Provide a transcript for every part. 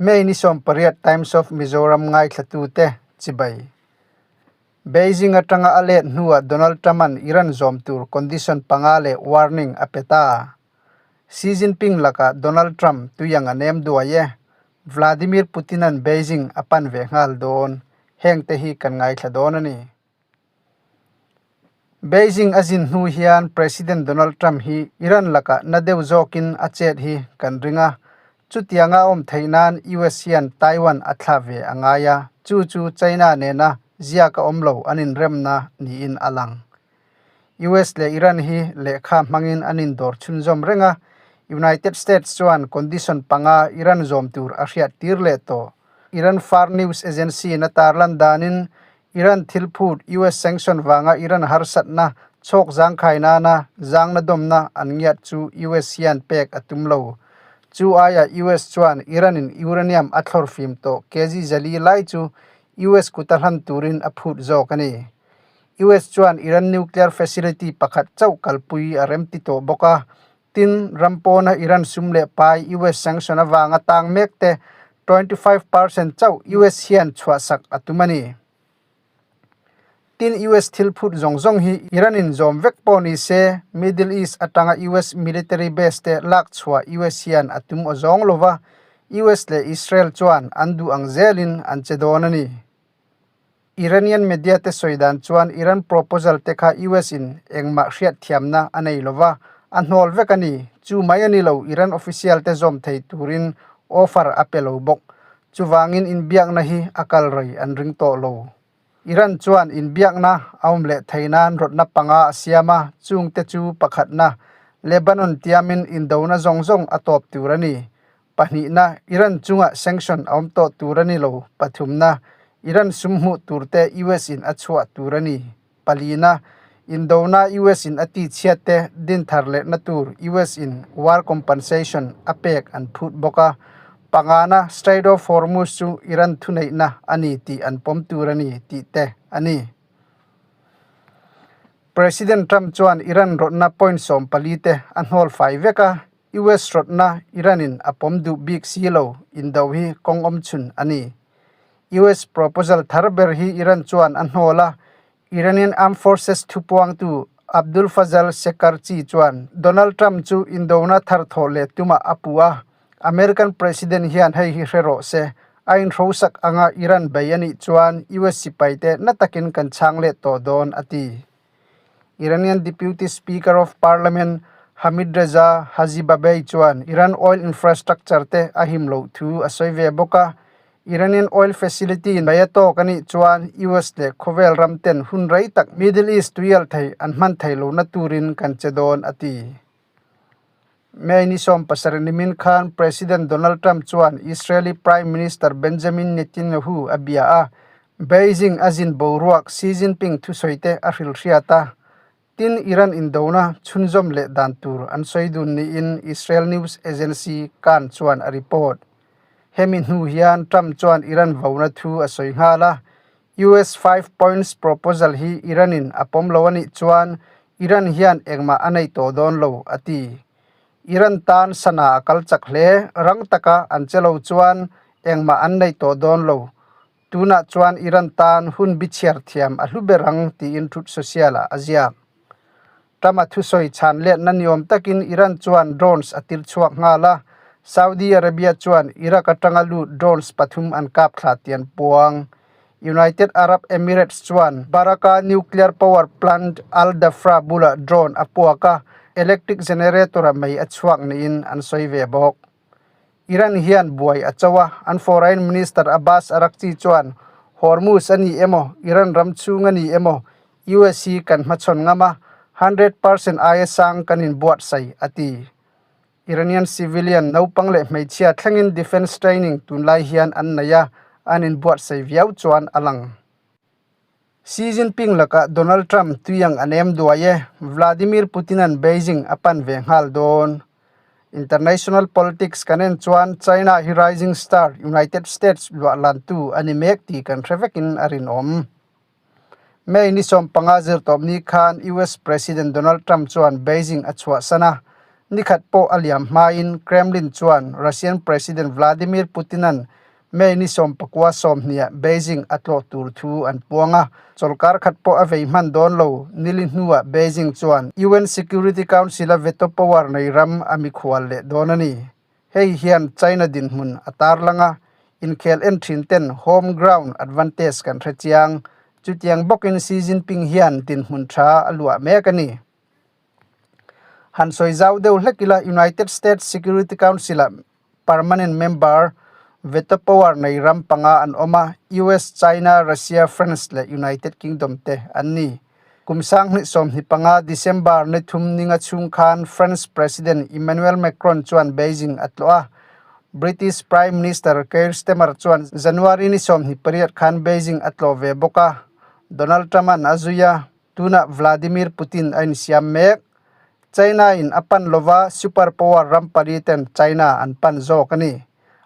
May ni 18 Times of Mizoram ngaithlatute chibai. Beijing atanga a let hnuah Donald Trump-a'n Iran zawm tur condition panga leh warning a pe ta. Xi Jinping lakah Donald Trump tuiang a nem duai e. Vladimir Putin-a'n Beijing a pan ve nghal dawn. Hengte hi kan ngaithla dawn a ni. Beijing a zin hnu hian President Donald Trump hi Iran lakah na deuh zawkin a chet hi kan ring a, chutianga a awm theih nan US hian Taiwan a thla ve a ngai a, chu chu China nena ziak a awm lo an inremna niin a lang. US leh Iran hi lehkha hmangin an indawr chhunzawm reng a, United States chuan condition panga Iran zawm tur a hriat tir leh tawh. Iran Far News Agency-in a tarlan danin Iran thil phut US sanction vanga Iran harsatna chhawk zangkhai nana zangna dawmna an ngiat chu US hian pek a tum lo. Chu aiah US chuan Iran-in uranium a thlawr fim tawh kg zali lai chu US kuta hlan turin a phut zawk a ni. US chuan Iran nuclear facility pakhat chauh kalpui a remti tawh bawk a, tin ram pawna Iran sum leh pai US sanction avanga tang mek te 25% chauh US hian chhuahsak a tum a ni. Tin US thil phut zawng zawng hi Iran in zawm vek pawh ni se Middle East atanga US military base te lak chhuah US hian a tum aw zawng lova, US leh Israel chuan an duh ang zelin an che dawn a ni. Iranian media te sawi dan chuan Iran proposal te kha US in engmah hriatthiamna a nei lova, a hnawl vek a ni. Chu mai a ni lo, Iran official te zawm thei turin offer a pe lo bawk. Chuvangin inbiakna hi a kal rei an ring tawh lo. Iran chuan inbiakna a awm leh thei nan rawtna panga a siam a, chungte chu pakhatna, Lebanon tiamin indona zawng zawng a tawp tur a ni. Pahnihna, Iran chungah sanction a awm tawh tur a ni lo. Pathumna, Iran sum hmuh turte US in a chhuah tur a ni. Palina, Indona US in a ti chhiatte din thar lehna tur US in war compensation a pek an phut bawk a. Pangana, Strait of Hormuz chu Iran thuneihna a ni tih an pawm tur a ni tih te a ni. President Trump chuan Iran rawtna point 14 te a hnawl fai vek a. US rawtna Iran in a pawm duh bik si lo indo hi kawng awm chhun a ni. US proposal thar ber hi Iran chuan a hnawl a, Iranian Armed Forces thupuangtu Abdul Fazal Shekarchi chuan Donald Trump chu indona thar thawh leh tumah a puh a, American President hian hei hi hre rawh se, a inhrosak anga Iran bei a nih chuan US sipaite na takin kan chhang leh tawh dawn a ti. Iranian Deputy Speaker of Parliament Hamid Reza Hajibabei chuan Iran oil infrastructure te a him loh thu a sawi ve bawk a, Iranian oil facility mai a tawk a nih chuan US leh khawvel ram ten hun rei tak Middle East tuial thei an hman thei lohna turin kan che dawn a ti. May ni 17 nimin khan President Donald Trump chuan Israeli Prime Minister Benjamin Netanyahu a bia a, Beijing a zin boruak Xi Jinping thusawi te a hrilh hriat a, tin Iran indona chhunzawm leh dan tur an sawi dun niin Israel news agency Kan chuan a report. Hemi hnu hian Trump chuan Iran vona thu a sawi nghal a, US Five Points Proposal hi Iran-in a pawm lo a nih chuan Iran hian engmah a nei tawh dawn lo, a ti. Iran tan sana a kal chak hle, rang taka an che lo chuan engmah an nei tawh dawn lo. Tunah chuan Iran tan hun bichhiar thiam a hlu ber ang tiin Truth Social-ah a ziak. Trump-a thusawi chhan letna niawm takin Iran chuan drones a tir chhuak nghal a, Saudi Arabia chuan Iraq atanga lut drones pathum an kap thla tih an puang. United Arab Emirates chuan Baraka nuclear power plant Al Dhafra bulah drone a puak a, electric generator-a mei a chhuak niin an sawi ve bawk. Iran hian buai a cho a, an Foreign Minister Abbas Araghchi chuan Hormuz a ni emaw, Iran ram chhung a ni emaw, US hi kan hmachhawn ngam a, 100% aia sang kan inbuatsaih, a ti. Iranian civilian naupang leh hmeichhia thlengin defence training tunlai hian an nei a, an inbuatsaih viau chuan a lang. Xi Jinping lakah Donald Trump tuiang a nem duai e, Vladimir Putin-a'n Beijing a pan ve nghal dawn. International politics kan en chuan China hi rising star United States luah lantu a ni mek tih kan hre vekin a rinawm. May ni 15 zirtawpni khan US President Donald Trump chuan Beijing a chhuahsan a. Ni khat pawh a liam hmain Kremlin chuan Russian President Vladimir Putin-a'n May ni 19 20ah Beijing a tlawh tur thu an puang a, chawlhkar khat pawh a vei hman dawn lo. Nili hnuah Beijing chuan UN Security Council-a veto power nei ram a mikhual leh dawn a ni. Hei hian China dinhmun a tarlang a, inkhel en thin ten home ground advantage kan hre chiang. Chutiang bawkin Xi Jinping hian dinhmun tha a luah mek a ni. Han sawi zau deuh hlek ila United States Security Council-ah permanent member veto power nei ram panga an awm a, US, China, Russia, France leh United Kingdom te an ni. Kum 2025 December ni thum ninga chhung khan France President Emmanuel Macron chuan Beijing a tlawh a, British Prime Minister Keir Starmer chuan January ni 28 khan Beijing a tlawh ve bawk a, Donald Trump-a'n a zui a. Tunah Vladimir Putin a insiam mek. China-in a pan lova super power ram pali ten China an pan zawk a ni.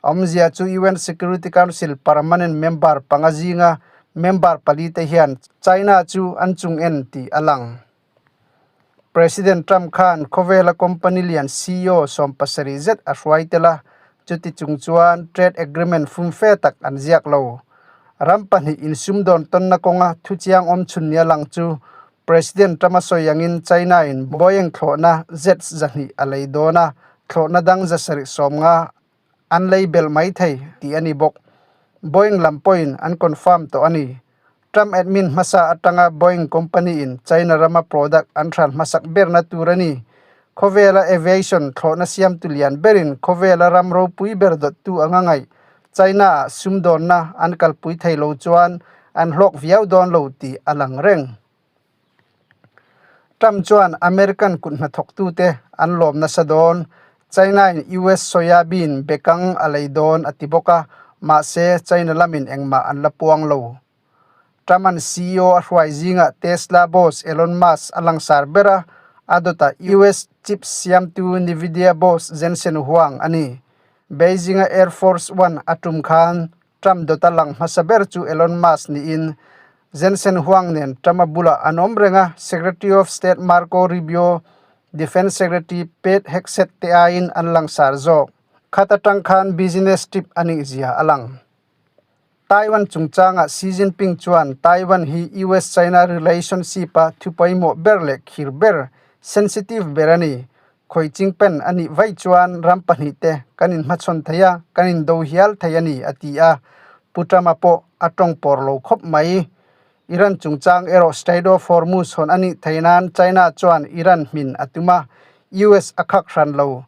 A awmzia chu UN Security Council permanent member panga zinga member pali te hian China chu an chung en tih a lang. President Trump khan khawvela company lian CEO 70 zet a hruai tel a, chuti chung chuan trade agreement fumfe tak an ziak lo. Ram pahnih insumdawn tawnna kawnga thuchiang awm chhun nia lang chu President Trump-a sawi angin China-in Boeing thlawhna jets 200 a lei dawn a, thlawhna dang 750 an lei belh mai thei tih a ni bawk. Boeing lam pawhin an confirm tawh a ni. Trump admin hmasa atanga Boeing company-in China rama product an hran hmasak berna tur a ni. Khawvela aviation thlawhna siamtu lian berin khawvela ram ropui ber dawttu anga ngaih China-ah sumdawnna an kalpui thei lo chuan an hlawk viau dawn lo tih a lang reng. Trump chuan American kut hnathawktute an lawm nasa dawn, China-in US soybean bekang a lei dawn a ti bawk a, mahse China lamin engmah an la puang lo. Trump-a'n CEO a hruai zingah Tesla boss Elon Musk a langsar ber a, a dawtah US chips siamtu Nvidia boss Jensen Huang a ni. Beijing-a Air Force One a tum khan Trump dawta lang hmasa ber chu Elon Musk niin Jensen Huang nen Trump-a bulah an awm reng a, Secretary of State Marco Rubio, Defence Secretary Pete Hegseth te aiin an langsar zawk. Khat atang khan business trip a nih zia a lang. Taiwan chungchangah Xi Jinping chuan Taiwan hi US-China relationship-a thu pawimawh ber leh khir ber, sensitive ber a ni. Khawi chingpen a nih vaih chuan ram pahnih te kan inhmachhawn thei a, kan indo hial thei a ni, a ti a. Pu Trump-a pawh a tawng pawr lo khawp mai. Iran chungchang erawh Strait of Hormuz hawn a nih theih nan China chuan Iran hmin a tum a, US a khak hran lo.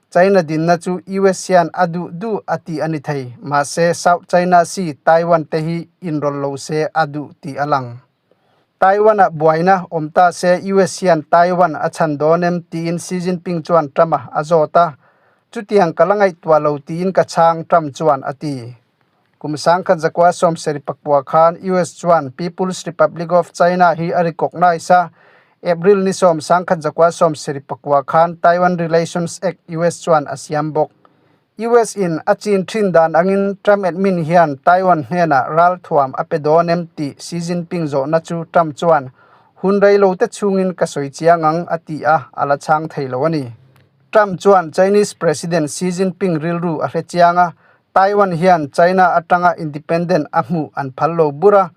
China dinna chu US hian a duh duh a tih a ni thei, mahse South China Sea, Taiwan te hi inrawlh lo se a duh tih a lang. Taiwan-ah buaina awm ta se US hian Taiwan a chhan dawn em tiin Xi Jinping chuan Trump-a a zawt a, chutiang ka la ngaihtuah lo tiin ka chhang, Trump chuan a ti. Kum 1974 khan US chuan People's Republic of China hi a recognize a, April ni 10 1974 khan Taiwan Relations Act US chuan a siam bawk. US in a chin thin dan angin Trump admin hian Taiwan hnenah ral thuam a pe dawn em tih Xi Jinping zawhna chu Trump chuan hun rei lo te chhungin ka sawi chiang ang a ti a, a la chhang thei lo a ni. Trump chuan Chinese President Xi Jinping rilru a hre chiang a, Taiwan hian China atanga independent a hmuh an phal lo bur a,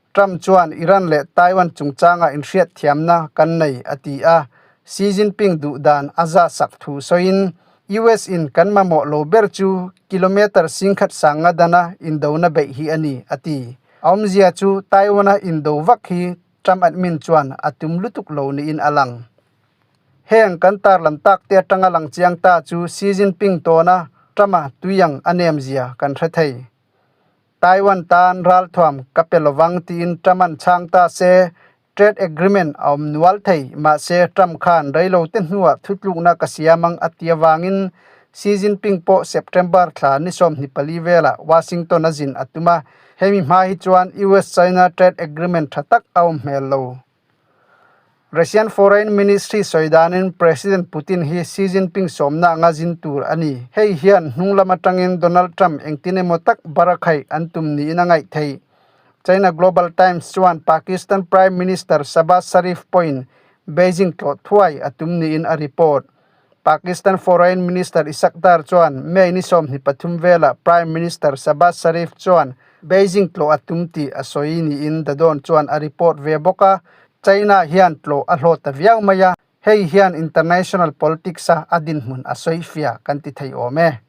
Trump chuan Iran leh Taiwan chungchanga inhriatthiamna kan nei a ti a, Xi Jinping duh dan a za sak thu sawiin, US in kan mamawh lo ber chu kilometre 10,000 sanga dana indona beih hi a ni, a ti. A awmzia chu Taiwan-a indo vak hi Trump admin chuan a tum lutuk lo niin a lang. Heng kan tarlan tak te atanga lang chiang ta chu Xi Jinping tawna Trump-a tuiang a nem zia kan hre thei. Taiwan tan ralthuam ka pe lovang tiin Trump-a'n chhang ta se, trade agreement a awm nual thei, mahse Trump khan reilo te hnuah thutlukna ka siam ang a ti avangin Xi Jinping pawh September thla ni 24 velah Washington a zin a tum a, hemi hma hi chuan US-China trade agreement tha tak a awm hmel lo. Russian Foreign Ministry sawi danin President Putin hi Xi Jinping sawmna anga zin tur a ni. Hei hian hnung lam atangin Donald Trump engtin emaw tak barakhaih an tum niin a ngaih theih. China Global Times chuan Pakistan Prime Minister Shehbaz Sharif pawhin Beijing tlawh thuai a tum niin a report. Pakistan Foreign Minister Ishaq Dar chuan May ni 23 velah Prime Minister Shehbaz Sharif chuan Beijing tlawh a tum tih a sawi niin The Dawn chuan a report ve bawk a, China hian tlawh a hlawt ta viau mai a, hei hian international politics-a a dinhmun a sawi fia kan ti thei awm e.